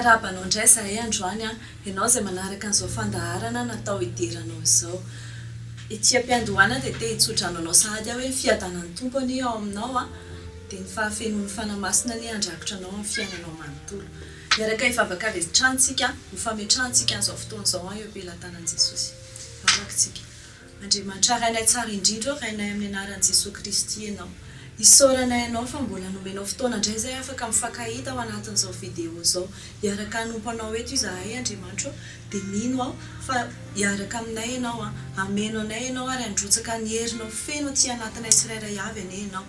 Miarahaba anao indray izahay androany an, ianao izay manaraka an'izao fandaharana natao hidiranao izao. Ety am-piandohana dia te hitsodrano anao sahady aho hoe ny fiadanan'ny Tompo anie ao aminao an, dia ny fahafenoan'ny Fanahy Masina anie handrakotra anao amin'ny fiainanao manontolo. Miaraka hivavaka avy hatrany tsika ho fametrahantsika an'izao fotoana izao an eo am-pelatanan'i Jesosy. Vavaka tsika. Andriamanitra Rainay tsara indrindra ô, Rainay amin'ny anaran'i Jesoa Kristy Ianao. Isaoranay Anao fa mbola nomenao fotoana indray izahay afaka mifankahita ao anatin'izao video izao. Hiaraka hanompo Anao eto izahay Andriamanitra ô, dia mino aho fa hiaraka aminay Ianao an, hameno anay Ianao ary handrotsaka ny herinao feno aty anatinay tsirairay avy anie Ianao.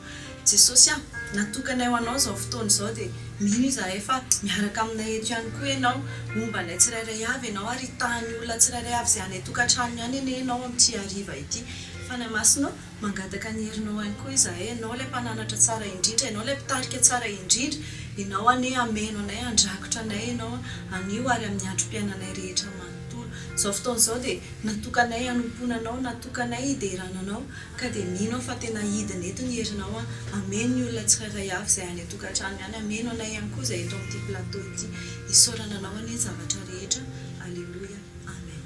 Jesosy a, natokanay ho Anao izao fotoana izao dia mino izahay fa miaraka aminay eto ihany koa Ianao, homba anay tsirairay avy Ianao ary hitaha ny olona tsirairay avy izay any an-tokantranony any anie Ianao amin'ity hariva ity. Fanahy Masina ô, mangataka ny herinao ihany koa izahay, Ianao ilay mpananatra tsara indrindra, Ianao ilay mpitarika tsara indrindra, Ianao anie hameno anay, handrakotra anay Ianao anio ary amin'ny androm-piainanay rehetra manontolo. Izao fotoana izao dia natokanay hanompoana Anao, natokanay hiderana Anao, Ka dia mino aho fa tena hidina eto ny herinao an, hameno ny olona tsirairay avy izay any an-tokantrano any, hameno anay ihany koa izay eto amin'ity plateau ity. Isaorana anao anie ny zavatra rehetra. Aleloia. Amen.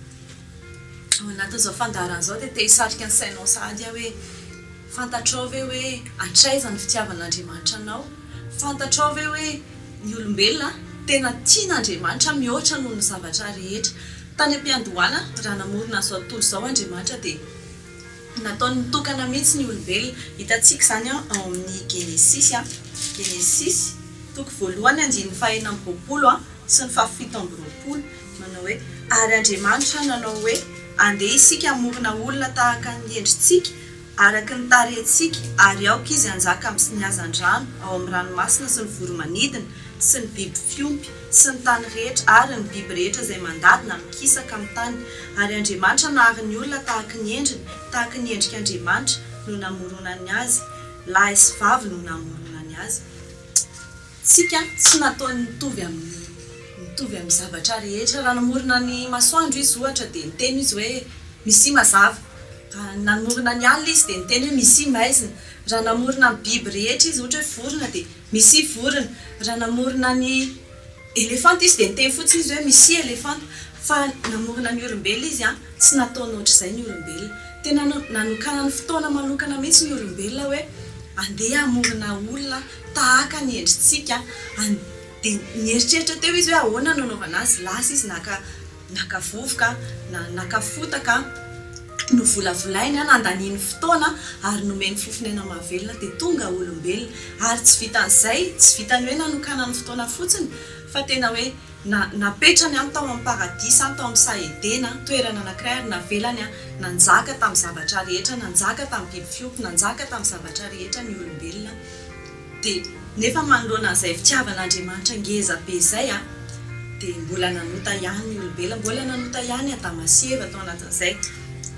Ao anatin'izao fandaharana izao dia te hisarika ny sainao sahady aho hoe, fantatrao ve hoe hatraiza ny fitiavan'Andriamanitra anao? Fantatrao ve hoe ny olombelona tena tian'Andriamanitra mihoatra noho ny zavatra rehetra? Tany am-piandohana, raha namorona an'izao tontolo izao Andriamanitra dia Nataony mitokana mihitsy ny olombelona. Hitantsika izany ao amin'ny Genesisy, Genesisy, toko voalohany andininy faha-26 sy ny faha-27, manao hoe, Ary Andriamanitra nanao hoe, Andeha isika hamorona olona tahaka ny endritsika, araka ny tarehintsika, ary aoka izy hanjaka amin'ny ny hazandrano ao amin'ny ranomasina sy ny voro-manidina sy ny biby fiompy sy ny tany rehetra ary ny biby rehetra izay mandady na mikisaka amin'ny tany. Ary Andriamanitra nahary ny olona tahaky ny endriny, tahaky ny endrik'Andriamanitra no namoronany azy, lahy sy vavy no namoronany azy. Tsika tsy nataony mitovy amin'ny mitovy amin'ny zavatra rehetra. Raha namorona ny masoandro Izy ohatra dia niteny Izy hoe misia mazava. Raha namorona ny alina Izy dia niteny hoe misia maizina. Raha namorona ny biby rehetra Izy ohatra hoe vorona dia misia vorona. Raha namorona ny elefanta Izy dia niteny fotsiny Izy hoe misia elefanta. Fa namorona ny olombelona Izy an, tsy nataony ohatr'izay ny olombelona. Tena nanokanany fotoana manokana mihitsy ny olombelona hoe andeha hamorona olona tahaka ny endritsika an, dia nieritreritra teo izy hoe ahoana no anaovana azy, lasa izy naka naka vovoka, na naka fotaka, novolavolainy an, nandaniany fotoana ary nomeny fofon'aina mahavelona dia tonga olombelona. Ary tsy vitan'izay, tsy vitan'ny hoe nanokanany fotoana fotsiny fa tena hoe na napetrany an tao amin'ny paradisa an, tao amin'ny saha Edena, toerana anankiray ary navelany an nanjaka tamin'ny zavatra rehetra, nanjaka tamin'ny biby fiompy, nanjaka tamin'ny zavatra rehetra ny olombelona. Dia nefa manoloana an'izay fitiavan'Andriamanitra ngeza be izay an, dia mbola nanota ihany ny olombelona, mbola nanota ihany Adama sy Eva tao anatin'izay.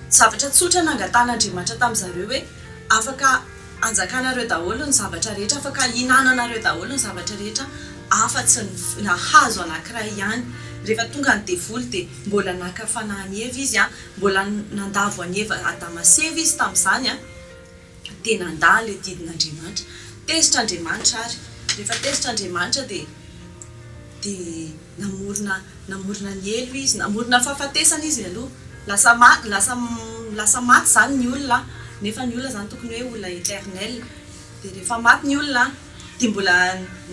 Zavatra tsotra nangatahan'Andriamanitra tamin'izareo hoe afaka anjakanareo daholo ny zavatra rehetra, afaka ihinananareo daholo ny zavatra rehetra afa-tsy ny hazo anankiray ihany. Rehefa tonga ny devoly dia mbola naka fanahy an'i Eva izy an, mbola nandavo an'i Eva, Adama sy Eva izy tamin'izany an. dia nandà ilay didin'Andriamanitra. Tezitra Andriamanitra ary. Rehefa tezitra Andriamanitra dia dia namorona namorona ny helo izy, namorona fahafatesana izy aloha. Lasa maty lasa lasa maty izany ny olona nefa ny olona izany tokony hoe olona éternel. Dia rehefa maty ny olona dia mbola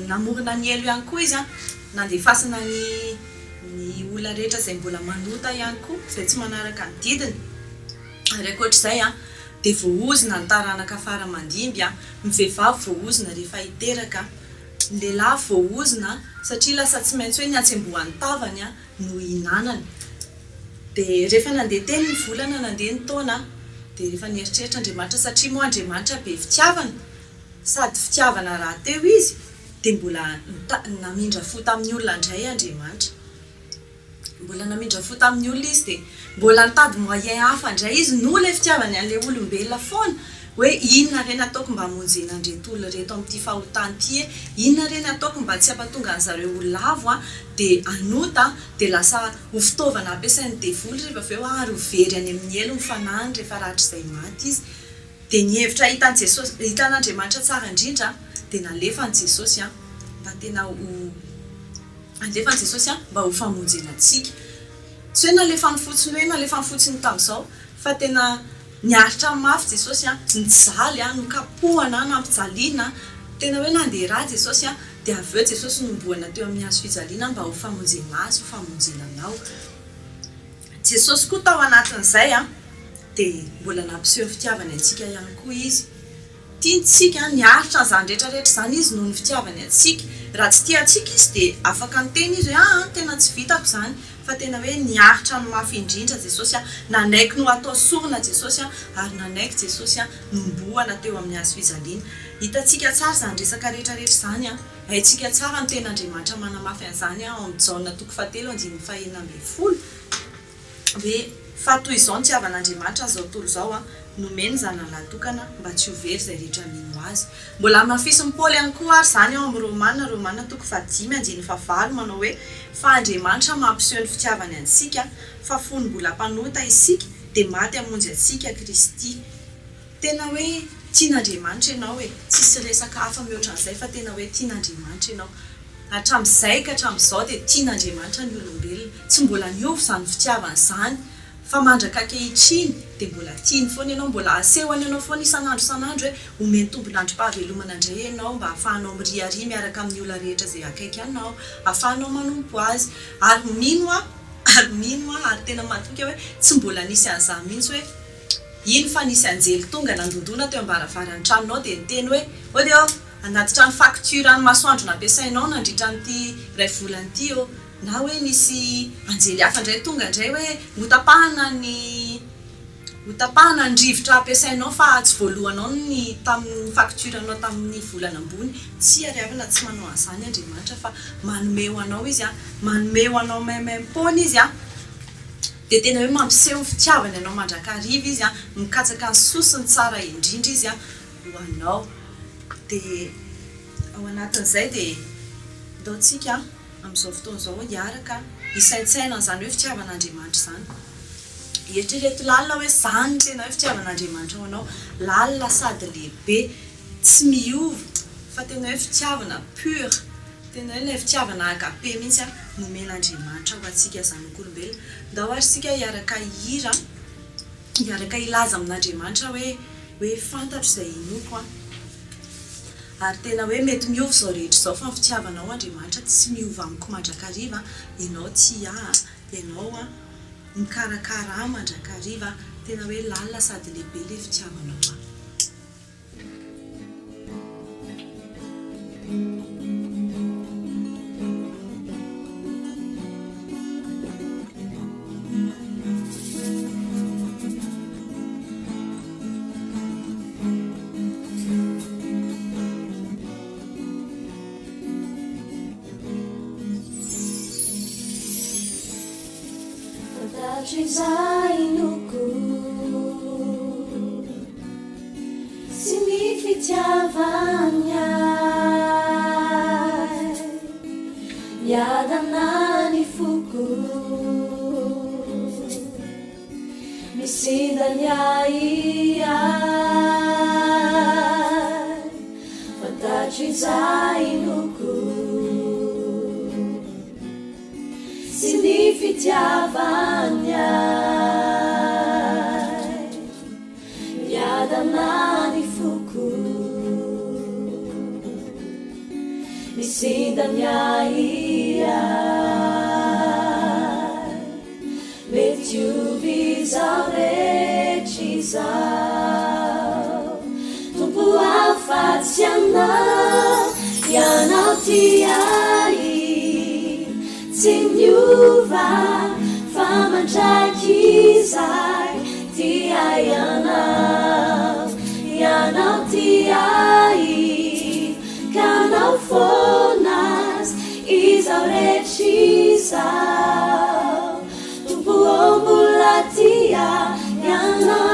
namorona ny helo ihany koa izy an, nandefasana ny ny olona rehetra izay mbola manota ihany koa, izay tsy manaraka ny didiny. Ary ankoatr'izay an, dia voaozona ny taranaka fara aman-dimby an, ny vehivavy voaozona rehefa hiteraka, ny lehilahy voaozona satria lasa tsy maintsy hoe ny hatsembohan'ny tavany an no ihinanany. Dia rehefa nandeha teny ny volana, nandeha ny taona, dia rehefa nieritreritra Andriamanitra, satria moa Andriamanitra be fitiavana, sady fitiavana rahateo Izy, dia mbola namindra fo tamin'ny olona indray Andriamanitra. Mbola namindra fo tamin'ny olona izy dia mbola nitady moyen hafa indray izy noho ilay fitiavany an'ilay olombelona foana hoe inona re ny ataoko mba hamonjena an'ireto olona ireto amin'ity fahotana ity e, inona re ny ataoko mba tsy hampatonga an'zareo ho lavo an, dia hanota dia lasa ho fitaovana ampiasain'ny devoly rehefa avy eo ary ho very any amin'ny helo ny fanahiny rehefa rahatrizay maty izy. Dia ny hevitra hitan'i Jesosy, hitan'Andriamanitra tsara indrindra dia nalefany Jesosy an, mba tena ho. Nalefan'i Jesosy mba ho famonjena antsika. Tsy hoe nalefany fotsiny hoe nalefany fotsiny tamin'izao fa tena niaritra mafy Jesosy, nijaly, nokapohana, nampijaliana, tena hoe nandeha rà Jesosy, dia avy eo Jesosy nohomboana teo amin'ny hazo fijaliana mba ho famonjena azy, ho famonjena anao. Jesosy koa tao anatin'izay dia mbola nampiseho ny fitiavany antsika ihany koa Izy. Tiantsika, niaritra an'izany rehetra rehetra izany Izy noho ny fitiavany antsika. Raha tsy tia antsika Izy dia afaka niteny Izy hoe aa tena tsy vitako izany. Fa tena hoe niaritra ny mafy indrindra Jesosy a, nanaiky ny ho atao sorona Jesosy a, ary nanaiky Jesosy a, nombohana teo amin'ny hazo fijaliana. Hitantsika tsara izany resaka rehetra rehetra izany a. Haintsika tsara ny tenin'Andriamanitra manamafy an'izany ao amin'ny Jaona toko fahatelo andininy fahenina ambin'ny folo hoe, Fa toy izao nitiavan'Andriamanitra an'izao tontolo izao, nomeny ny Zanany lahy tokana mba tsy ho very izay rehetra mino Azy. Mbola hamafisin'i Paoly ihany koa ary izany ao amin'ny Romana, Romana toko fahadimy andininy fahavalo manao hoe, Fa Andriamanitra mampiseho ny fitiavany antsika, fa fony mbola mpanota isika, dia maty hamonjy antsika Kristy. Tena hoe tian'Andriamanitra ianao e! Tsisy resaka hafa mihoatra an'izay fa tena hoe tian'Andriamanitra ianao. Hatramin'izay ka hatramin'izao dia tian'Andriamanitra ny olombelona. Tsy mbola niova izany fitiavany izany fa mandraka ankehitriny dia mbola tiany foana ianao, mbola asehony anao foana isan'andro isan'andro hoe omeny tombon'androm-pahavelomana indray ianao mba hahafahanao miriaria miaraka amin'ny olona rehetra izay akaiky anao, hahafahanao manompo Azy. Ary mino aho, ary mino aho ary tena matoky aho hoe tsy mbola nisy an'izany mihitsy hoe Iny fa nisy anjely tonga nandondona teo am-baravaran'ny tranonao dia niteny hoe, Ody ô! Hanatitra ny facture an'ny masoandro nampiasainao nandritra an'ity iray volana ity ô! Na hoe nisy anjely hafa indray tonga indray hoe, Hotapahana ny hotapahana ny rivotra ampiasainao fa tsy voaloanao ny tamin'ny facture-nao tamin'ny volana ambony. Tsia ry havana, tsy manao an'izany Andriamanitra fa manome ho anao Izy an! Manome ho anao maimaim-poana Izy an! Dia tena hoe mampiseho ny fitiavany anao mandrakariva Izy an, mikatsaka ny soa sy ny tsara indrindra Izy an ho anao. Dia ao anatin'izay dia ndao tsika amin'izao fotoana izao hiaraka hisaintsaina an'izany hoe fitiavan'Andriamanitra izany. Eritrereto lalina hoe izany no tena hoe fitiavan'Andriamanitra ho anao, lalina sady lehibe, tsy miova fa tena hoe fitiavana pure. Tena hoe ilay fitiavana agape mihitsy nomen'Andriamanitra ho antsika zanak'olombelona. Ndao ary isika hiaraka hihira, hiaraka hilaza amin'Andriamanitra hoe hoe fantatro izay inoako an. Ary tena hoe mety miova izao rehetra izao fa ny fitiavanao Andriamanitra tsy miova amiko mandrakariva, Ianao tia ahy, Ianao mikarakara ahy mandrakariva, tena hoe lalina sady lehibe ilay fitiavanao ahy. Fantatro izay inoako Sy ny fitiavany ahy Miadana ny foko Misinda ny ahiahy Fantatro izay inoako Sy ny fitiavany ahy Miadana ny foko Misinda ny ahiahy Mety hiova izao rehetra izao Tompo afa-tsy Ianao Ianao tia ahy Tsy niova fa mandrakizay Tia Ianao Ianao tia ahy Ka anao foana izao rehetra izao Tompo ô mbola tia Ianao.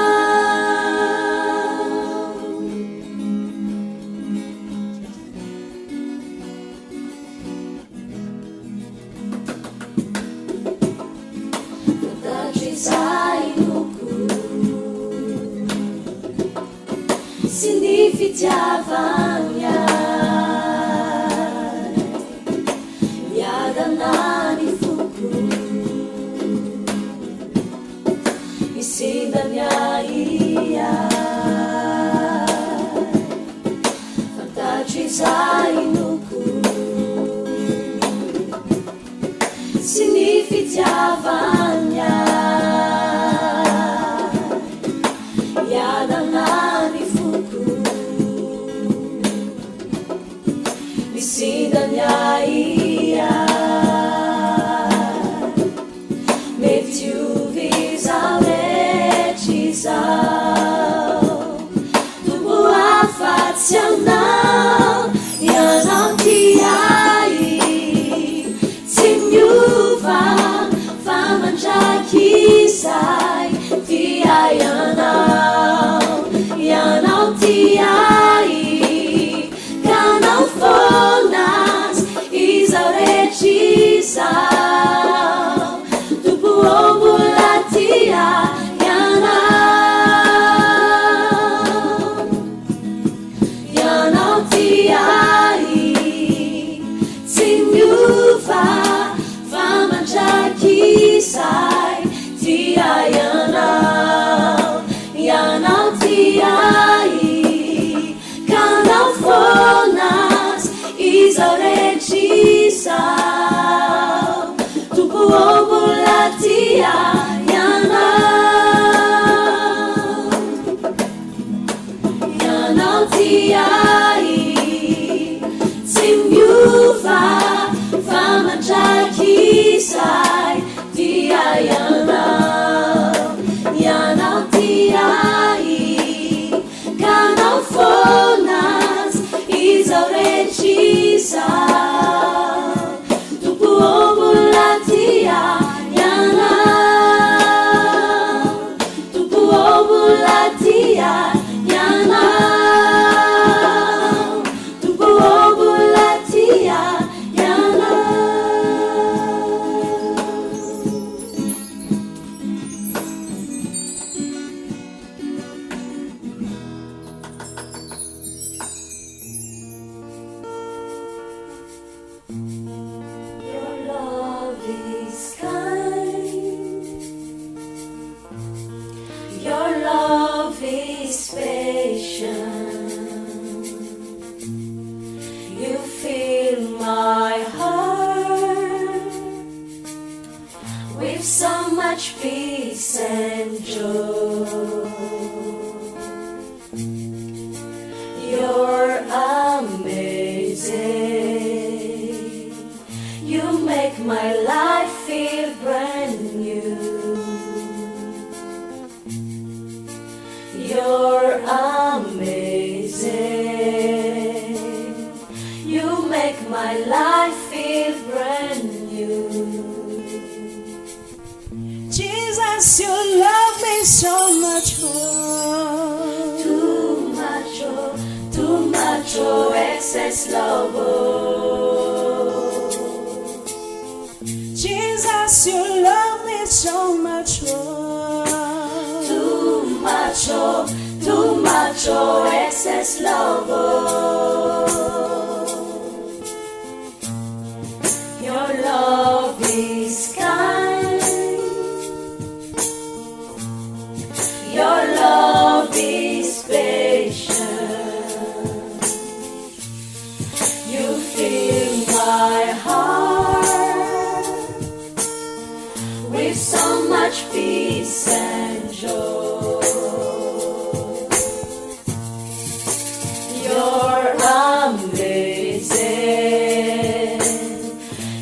Fantatro izay inoako Sy ny fitiavany ahy Miadana. fitiavany ahy. Miadana ny foko, misinda ny ahiahy. Mety ho izao rehetra izao, Tompo afa-tsy Anao, Ianao tia ahy, tsy miova fa mandrakizay, tia Ianao, Ianao tia ahy, ka anao foana izao rehetra izao, Tompo ô mbola tia Ianao, Ianao tia ahy, tsy miova fa mandrakizay, tia Ianao, Ianao tia ahy, ka anao foana izao rehetra izao, Tompo ô mbola tia Ianao, Ianao tia ahy, tsy miova fa mandrakizay, tia Ianao, Ianao tia ahy, ka anao foana izao rehetra izao, Tompo ô mbola tia Ianao, Tompo ô mbola tia Ianao, Tompo ô mbola tia Ianao. Your love is kind, Your love is patient. You fill my heart with so much peace and joy. You're amazing. You make my life feel brand new. You're amazing. You make my life feel brand new. Jesus, you love me so much more. Too much, oh, too much, oh, excess love, oh. Jesus, you love me so much more. Too much, oh, too much, oh, excess love, oh. Your love is kind. Your love is patient. You fill my heart with so much peace and joy. You're amazing.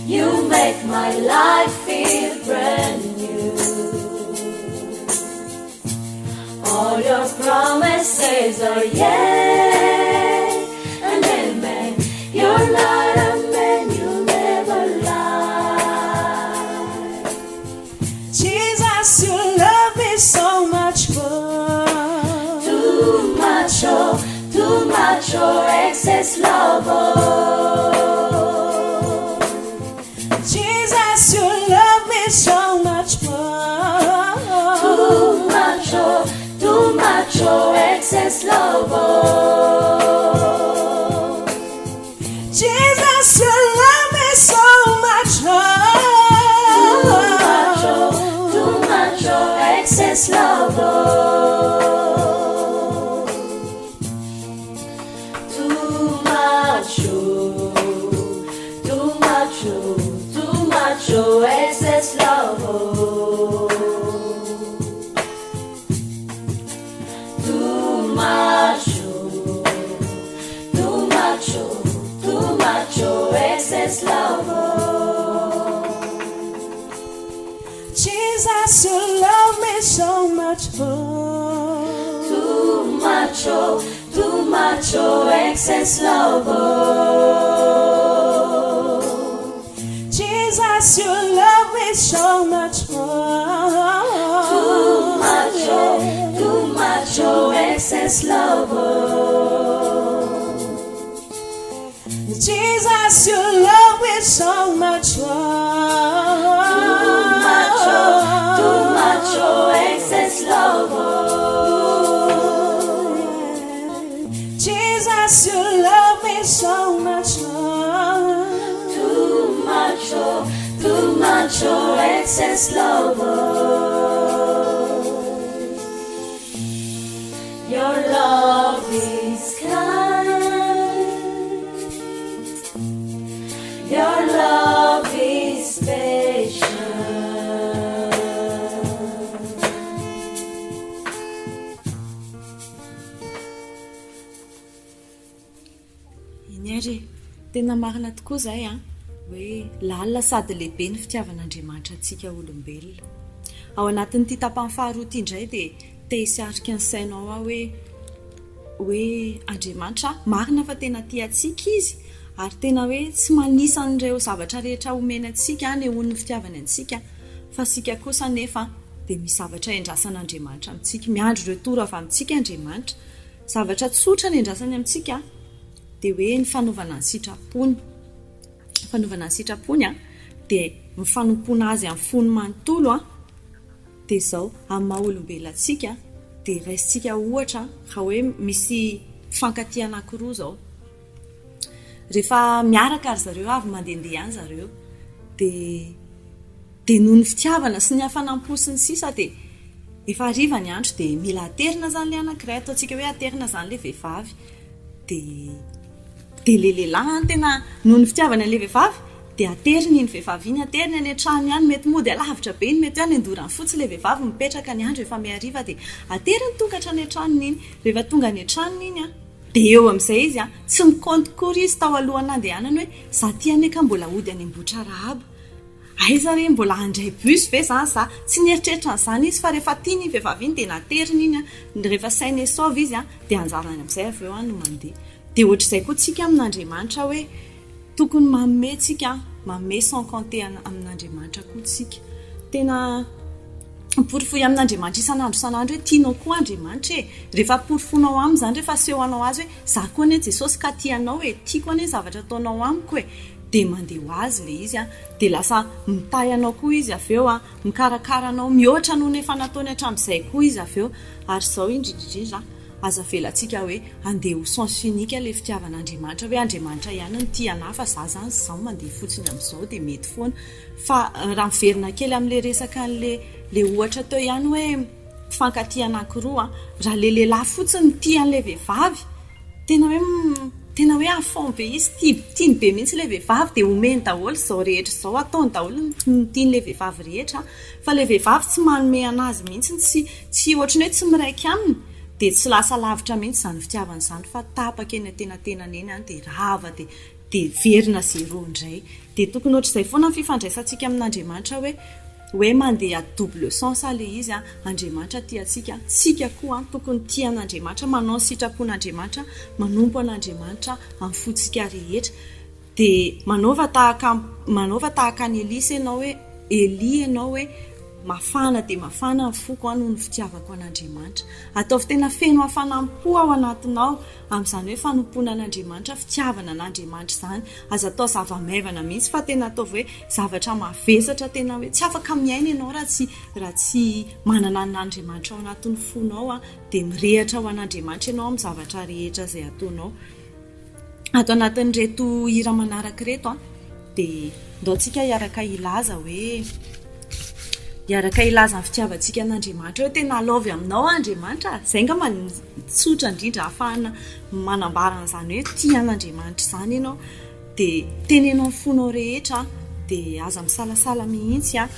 You make my life feel brand new. All your promises are yea and amen. You're not a man, you never lie. Jesus, you love me so much more. Too much, oh, too much, oh, excess love, oh. Jesus, you love me so much more. Too much, oh, too much, oh, excess love, oh. Jesus, you love me so much more. Too much, oh, too much, oh, excess love, oh. Too much, oh, too much, oh, too much, oh, excess love. Jesus, you love me so much. Oh. Too much, oh, too much, oh, excess love, oh. Jesus, you love me so much. Oh. Too much, oh, too much, oh, excess love, oh. Jesus, you love me so much. Oh. Too much, oh, too much, oh, excess love, oh. Jesus, you love me so much. Oh. Too much, oh, too much, oh, excess love, oh. Your love is kind. Your love is patient. Eny ary e! Tena marina tokoa izay an! Hoe lalina sady lehibe ny fitiavan'Andriamanitra antsika olombelona. Ao anatin'ity tapany faharoa ity indray dia te hisarika ny sainao aho hoe hoe Andriamanitra marina fa tena tia antsika Izy ary tena hoe tsy manisa an'ireo zavatra rehetra omeny antsika anehoany ny fitiavany antsika fa isika kosa anefa dia misy zavatra endrasan'Andriamanitra amintsika. Miandry retour avy amintsika Andriamanitra. Zavatra tsotra ny endrasany amintsika dia hoe ny fanaovana ny sitrapony. Ny fanaovana ny sitrapony dia ny fanompoana azy amin'ny fony manontolo dia izao, amin'ny maha olombelona antsika dia raisintsika ohatra raha hoe misy mpifankatia anankiroa izao. Rehefa miaraka ry zareo avy mandehandeha any zareo dia dia noho ny fitiavana sy ny hafanam-po sy ny sisa dia efa hariva ny andro dia mila aterina izany ilay anankiray, ataontsika hoe aterina izany ilay vehivavy dia dia ilay lehilahy any tena noho ny fitiavany an'ilay vehivavy dia ateriny iny vehivavy iny, ateriny any an-trano any, mety mody alavitra be iny, mety hoe any Andoranfotsy ilay vehivavy mipetraka ny andro efa mihariva dia ateriny tonga hatrany an-tranony iny, rehefa tonga any an-tranony iny an, dia eo amin'izay izy an, tsy mikaonty akory izy tao alohan'ny nandehanany hoe za ty anie ka mbola hody any Ambohitrarahaba, aiza re mbola handray bus ve zany za, tsy nieritreritra an'izany izy fa rehefa tiany iny vehivavy iny dia nateriny iny an, rehefa saine et sauve izy an, dia anjarany amin'izay avy eo an no mandeha. Dia ohatr'izay koa tsika amin'Andriamanitra hoe tokony manome tsika, manome sans compter amin'Andriamanitra koa tsika. Tena porofoy amin'Andriamanitra isan'andro isan'andro hoe tianao koa Andriamanitra e. Rehefa porofonao aminy izany, rehefa asehonao azy hoe za koa anie Jesosy ka tia anao e, tiako anie ny zavatra ataonao amiko e, dia mandeha ho azy ilay izy an, dia lasa mitahy anao koa izy avy eo an, mikarakara anao mihoatra noho ny efa nataony hatramin'izay koa izy avy eo. Ary izao indrindra indrindra, aza avelantsika hoe andeha ho sens unique ilay fitiavan'Andriamanitra hoe Andriamanitra ihany no tia anah fa za zany izao mandeha fotsiny amin'izao dia mety foana. Fa raha miverina kely amin'ilay resaka an'ilay ilay ohatra teo ihany hoe mpifankatia anankiroa, raha ilay lehilahy fotsiny no tia an'ilay vehivavy, Tena hoe tena hoe à fond be izy, tia tiany be mihitsy ilay vehivavy dia omeny daholo izao rehetra izao, ataony daholo ny tian'ilay vehivavy rehetra, fa ilay vehivavy tsy manome an'azy mihitsy, tsy tsy ohatran'ny hoe tsy miraika aminy, dia tsy lasa lavitra mihitsy izany fitiavana izany fa tapaka eny antenatenany eny an, dia rava dia dia very na zéro indray. Dia tokony ohatr'izay foana ny fifandraisantsika amin'Andriamanitra hoe hoe mandeha à double sens ilay izy an, Andriamanitra tia antsika, tsika koa an tokony tia an'Andriamanitra, manao ny sitrapon'Andriamanitra, manompo an'Andriamanitra amin'ny fontsika rehetra. Dia manaova tahaka manaova tahaka an'i Elisa ianao hoe Elia ianao hoe mafana dia mafana ny foko an noho ny fitiavako an'Andriamanitra. Ataovy tena feno hafanam-po ao anatinao amin'izany hoe fanompoana an'Andriamanitra, fitiavana an'Andriamanitra izany. Aza atao zava-maivana mihitsy fa tena ataovy hoe zavatra mavesatra tena hoe tsy afaka miaina ianao raha tsy raha tsy manana an'Andriamanitra ao anatin'ny fonao dia mirehatra ho an'Andriamanitra ianao amin'ny zavatra rehetra izay ataonao. Ato anatin'ireto hira manaraka ireto dia ndao tsika hiaraka hilaza hoe hiaraka hilaza ny fitiavantsika an'Andriamanitra hoe tena love aminao aho Andriamanitra. Izay angamba no tsotra indrindra ahafahana manambara an'izany hoe tia an'Andriamanitra izany ianao. Dia teneno amin'ny fonao rehetra dia aza misalasala mihitsy an.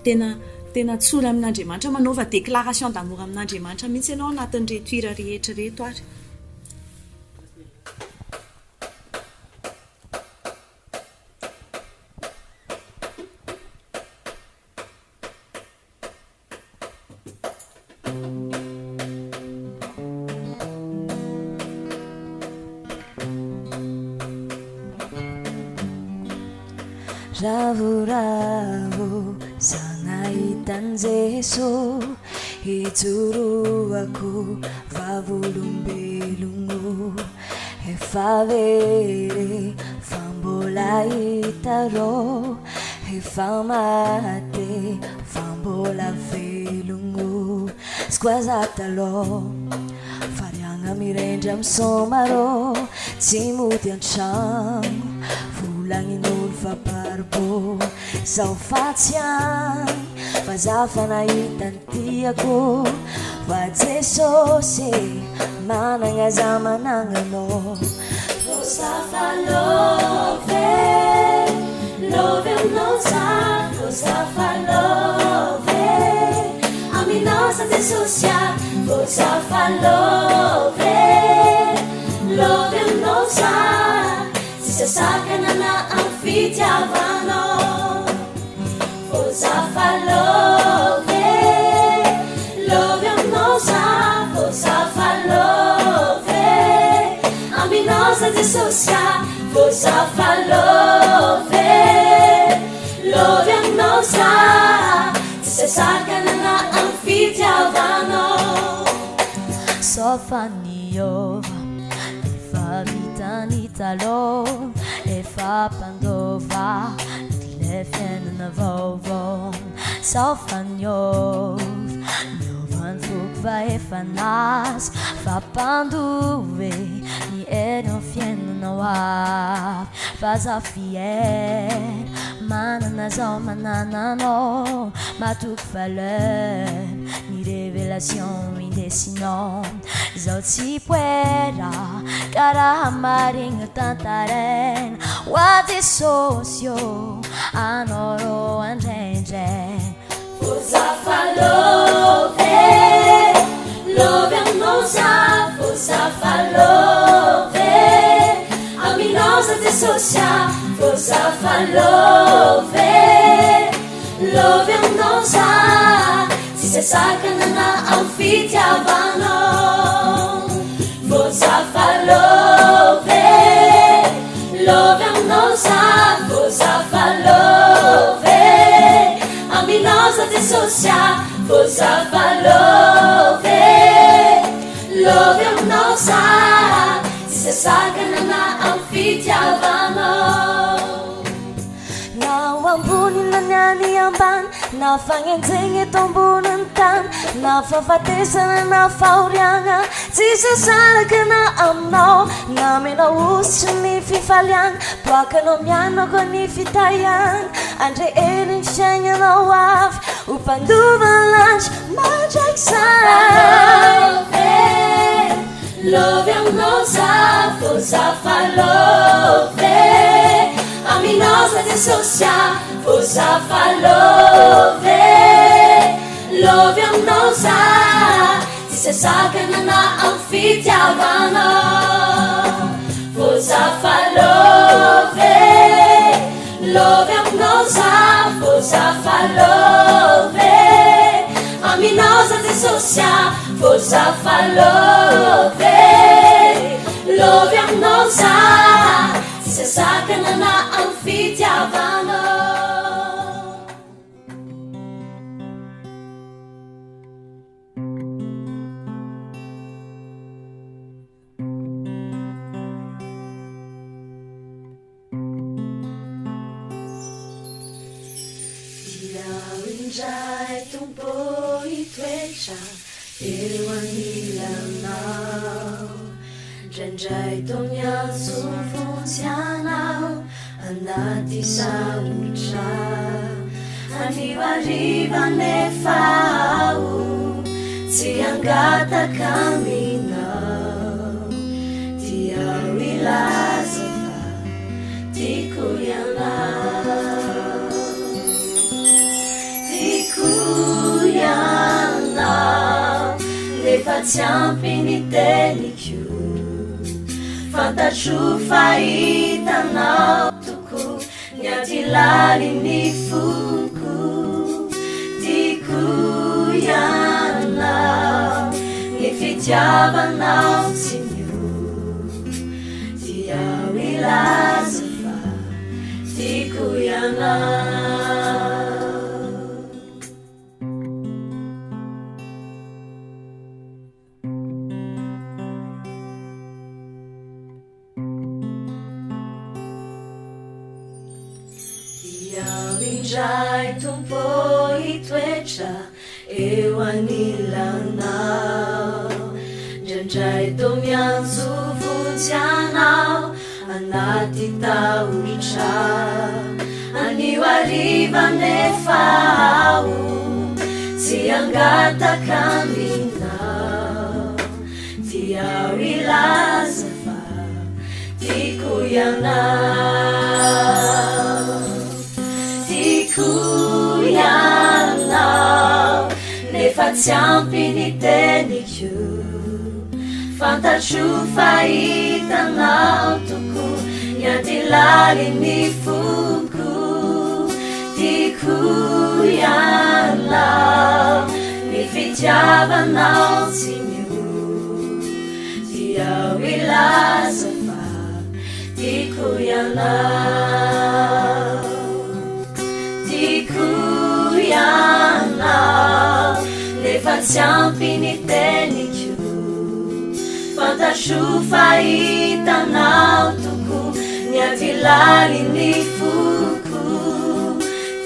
Tena tena tsory amin'Andriamanitra, manaova déclaration d'amour amin'Andriamanitra mihitsy ianao anatin'ireto hira rehetra ireto ary. Ravoravo za nahita an'i Jeso Hijoroako vavolombelogno Efa very fa mbola hita rô Efa maty fa mbola velogno Squaza talôha Variagna mirendra misaoma rô Tsy mody an-tragno Volagnin'olo fa baribô Zaho fa tsy agny Fa za fa nahita ny tiako Fa Jesosy e Managna za managna anao Rosafa love e Love aminao za Rosafa love e Aminao za Jesosy a Rosafa love e Love aminao za Tsisy asakana na amin'ny fitiavanao Rosafa love e Love aminao za Rosafa love e Aminao za Jesosy a Rosafa love e Love aminao za Tsisy asakana na amin'ny fitiavanao Sao fa niova Efa vita ny taloha Efa mpandova Ilay fiainana vaovao Sao fa niova Niova ny foko fa efa nazy Fa mpandova e Ny hery amin'ny fiainana ho avy Fa za fier Manana zaho manana anao Matoky valeur Ny révélation indesinao Zaho tsy poera Ka raha marigny tantaraina Ho a Jesosy ô Anao rô andraindraina Rosafa love e Love aminao za Rosafa love e Aminao za Jesosy a Rosafa love e Love aminao za Tsisy asakana na amin'ny fitiavanao Rosafa love e Love aminao za Rosafa love e Aminao za Jesosy a Rosafa love e Love aminao za Tsisy asakana na amin'ny fitiavanao Na ho ambony na ny any ambany Na fagnenjegny eto ambonin'ny tany Na fahafatesana na fahoriagna Tsisy asaraka na aminao Na mena hositry ny fifaliagna Boakanao mianako ny fitahiagna Andre hery ny fiaignanao avy Ho mpandova ny lanitra mandrakizay Love e Love aminao za Rosafa love e Aminao za Jesosy a Rosafa love e Love aminao za Tsisy asakana na amin'ny fitiavanao Rosafa love e Love aminao za Rosafa love e Aminao za Jesosy a Rosafa love e Love aminao za Tsisy asakana na amin'ny fitiavanao Tiao indray Tompo hitoetra eo anilanao Indraindray tô miantso vonjy anao anaty sarotra Anio hariva nefa aho tsy hangataka aminao Tiao hilaza fa tiako ianao Tiako ianao Nefa tsy ampy ny teniko Fantatro fa hitanao tokoa Ny aty laliny foko Tiako ianao. fitiavanao tsy miova. Tiaho hilaza fa tiako ianao. Iaho indray Tompo hitoetra eo anilanao. Indraindray toa miantso vonjy anao anaty tahotra. Anio hariva anefa aho tsy hangataka aminao. Tiaho hilaza fa tiako ianao. Tiako ianao, nefa tsy ampy ny teniko. Fantatro fa hitanao tokoa ny aty lalin'ny foko. Tiako ianao, ny fitiavanao tsy miova. Tiaho hilaza fa tiako ianao. Tiako ianao, nefa tsy ampy ny teniko. Fantatro fa hitanao tokoa ny aty lalin'ny foko.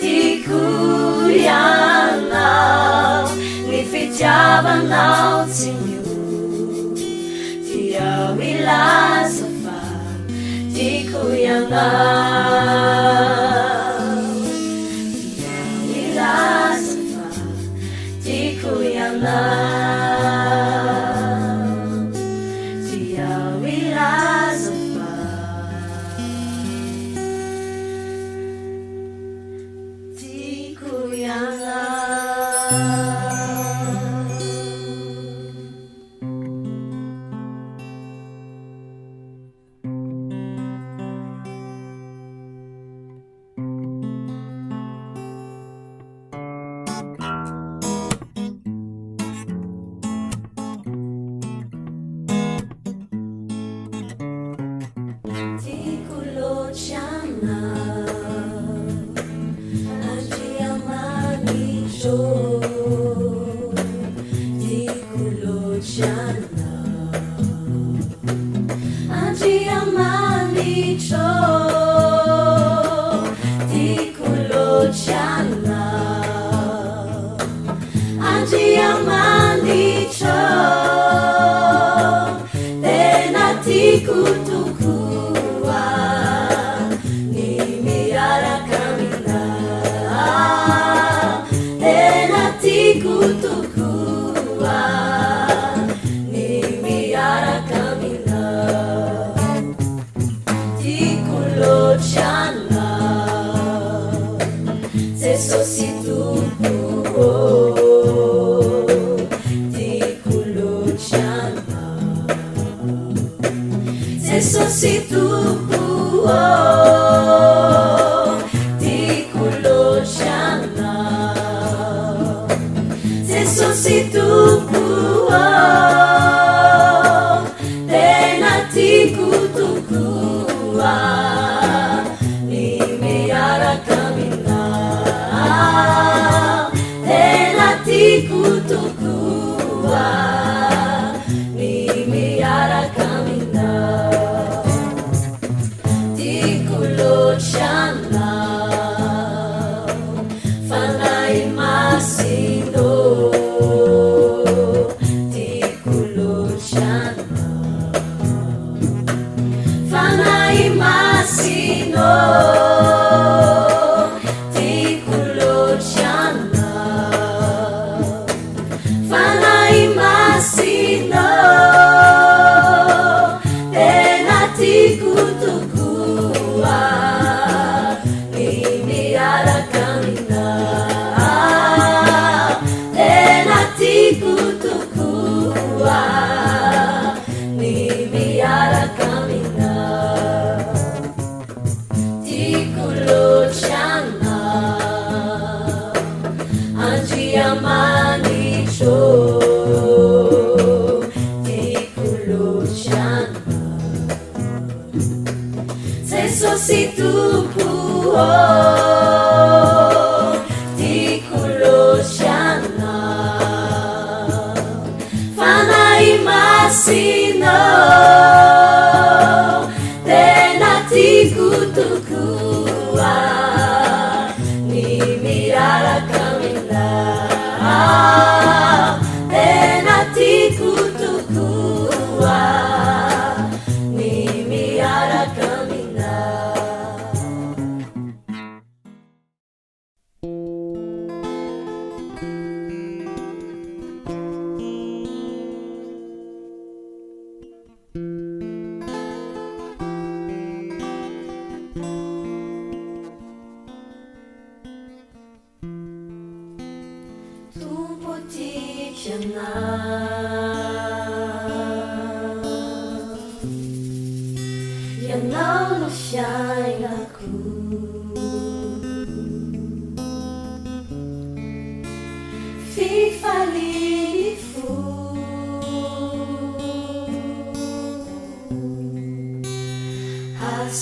Tiako ianao, ny fitiavanao tsy miova. Tiaho hilaza fa tiako ianao. Tiaho hilaza fa tiako ianao. Tiaho hilaza fa tiako ianao. Tiako loatra anao, Andriamanitro. Tiako loatra anao, Andriamanitro. Tiako loatra anao, Andriamanitro. Tena tiako tokoa ny miaraka aminao. Tena tiako tokoa ny miaraka aminao. Tiako loatra anao, Jesosy Tompo ô. Tiako loatra anao, Jesosy Tompo ô. Tiako loatra anao, Jesosy Tompo ô. Tena tiako tokoa ny miaraka aminao. Tena tiako tokoa ny miaraka aminao. Tiako loatra anao, Fanahy Masina ô. Tiako loatra anao, Fanahy Masina ô. Tiako loatra anao, Fanahy Masina ô. Tena tiako tokoa ny miaraka aminao. Tena tiako tokoa ny miaraka aminao. Tiako loatra anao, Andriamanitro. ô, tiako loatra Ianao. Fanahy Masina ô, tena tiako tokoa ny miaraka aminao. Tena tiako tokoa ny miaraka aminao. Tompo tiako Ianao, Ianao no fiainako. Fifalian'ny fo.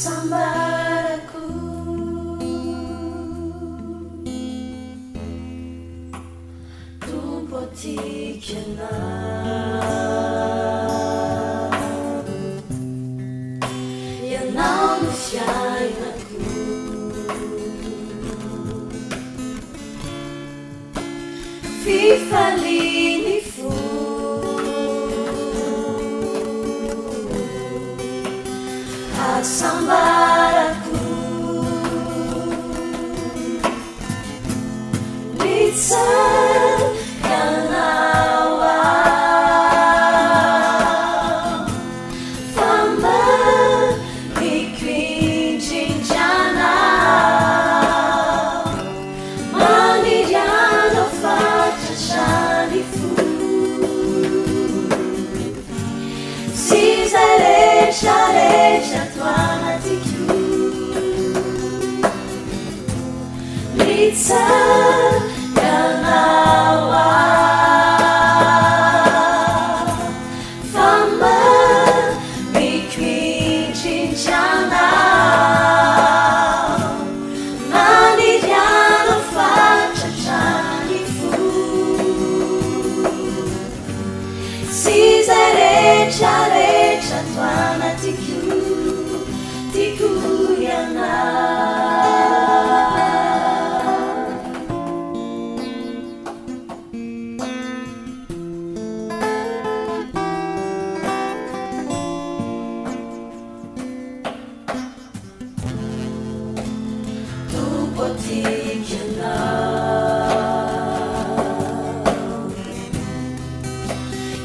Hasambarako. Tompo tiako Ianao. Ianao no fiainako. Fifalian'ny fo. Hasambarako. Mitsangana ho aho, fa mamiko indrindra Anao. Maniry Anao fatratra ny fo. Sy izay rehetra rehetra ato anatiko. Mitsangana ho aho, fa mamiko indrindra Anao. Maniry Anao fatratra ny fo. Sy izay rehetra rehetra ato anatiko, tiako Ianao. Tompo tiako Ianao,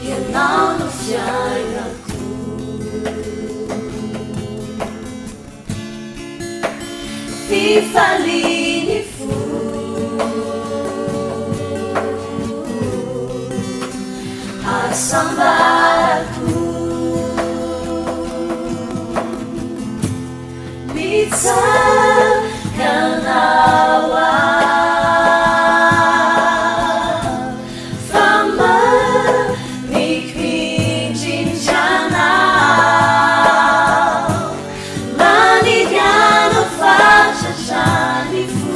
Ianao no fiainako. Fifalian'ny fo, hasambarako. Mitsangana ho aho, fa mamiko indrindra Anao. Maniry Anao fatratra ny fo.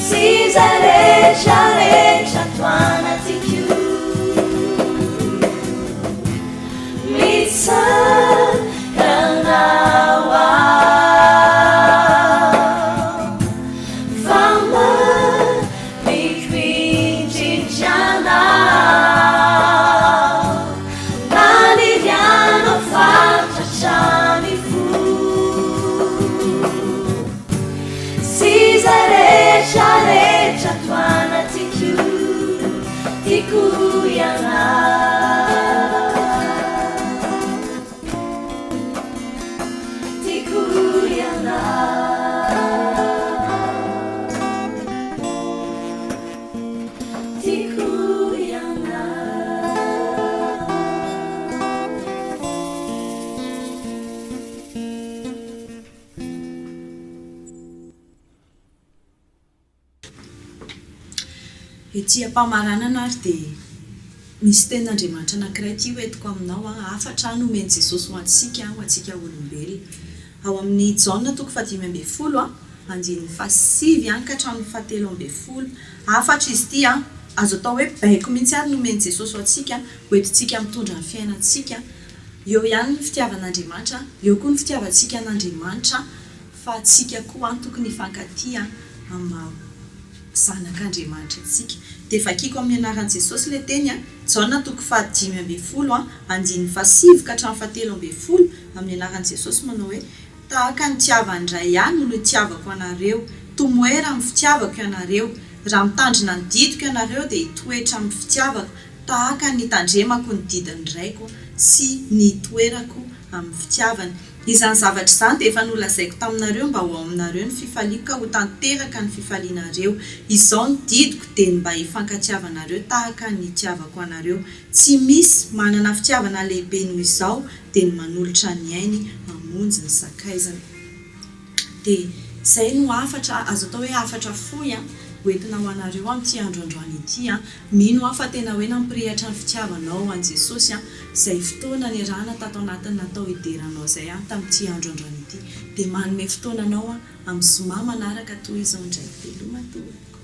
Sy izay rehetra rehetra ato anatiko. Mitsangana ho aho, fa mamiko indrindra Anao. Maniry Anao fatratra ny fo. Sy izay rehetra rehetra ato anatiko, tiako Ianao. Tiako Ianao. Tiako Ianao. Ety am-pamaranana ary dia misy tenin'Andriamanitra anankiray ity ho entiko aminao, hafatra nomen'i Jesosy ho antsika, ho antsika olombelona. Ao amin'ny Jaona toko fahadimy ambin'ny folo, andininy fahasivy ka hatramin'ny fahatelo ambin'ny folo. Hafatra izy ity, azo atao hoe baiko mihitsy ary nomen'i Jesosy ho antsika, hoentintsika mitondra ny fiainantsika. Eo ihany ny fitiavan'Andriamanitra, eo koa ny fitiavantsika an'Andriamanitra, fa tsika koa tokony hifankatia amin'ny maha zanak'Andriamanitra antsika. Dia vakiko amin'ny anaran'i Jesosy ilay teny, Jaona toko fahadimy ambin'ny folo, andininy fahasivy ka hatramin'ny fahatelo ambin'ny folo, amin'ny anaran'i Jesosy manao hoe: Tahaka ny nitiavan'ny Ray ahy no nitiavako anareo, tomoera amin'ny fitiavako ianareo. Raha mitandrina ny didiko ianareo dia hitoetra amin'ny fitiavako, tahaka ny nitandremako ny didin'ny Raiko sy ny hitoerako amin'ny fitiavany. Izany zavatra izany dia efa nolazaiko taminareo mba ho ao aminareo ny fifaliako ka ho tanteraka ny fifalianareo. Izao ny didiko dia ny mba hifankatiavanareo tahaka ny nitiavako anareo. Tsy misy manana fitiavana lehibe noho izao dia ny manolotra ny ainy hamonjy ny sakaizany. Dia izay no hafatra, azo atao hoe hafatra fohy an, hoentina ho anareo amin'ity andro androany ity an. Mino aho fa tena hoe nampirehatra ny fitiavanao an'i Jesosy an, izay fotoana niarahana tato anatin'ny natao hideranao izay an, tamin'ity andro androany ity. Dia manome fotoana anao aho amin'ny zoma manaraka toy izao indray. Veloma tompoko.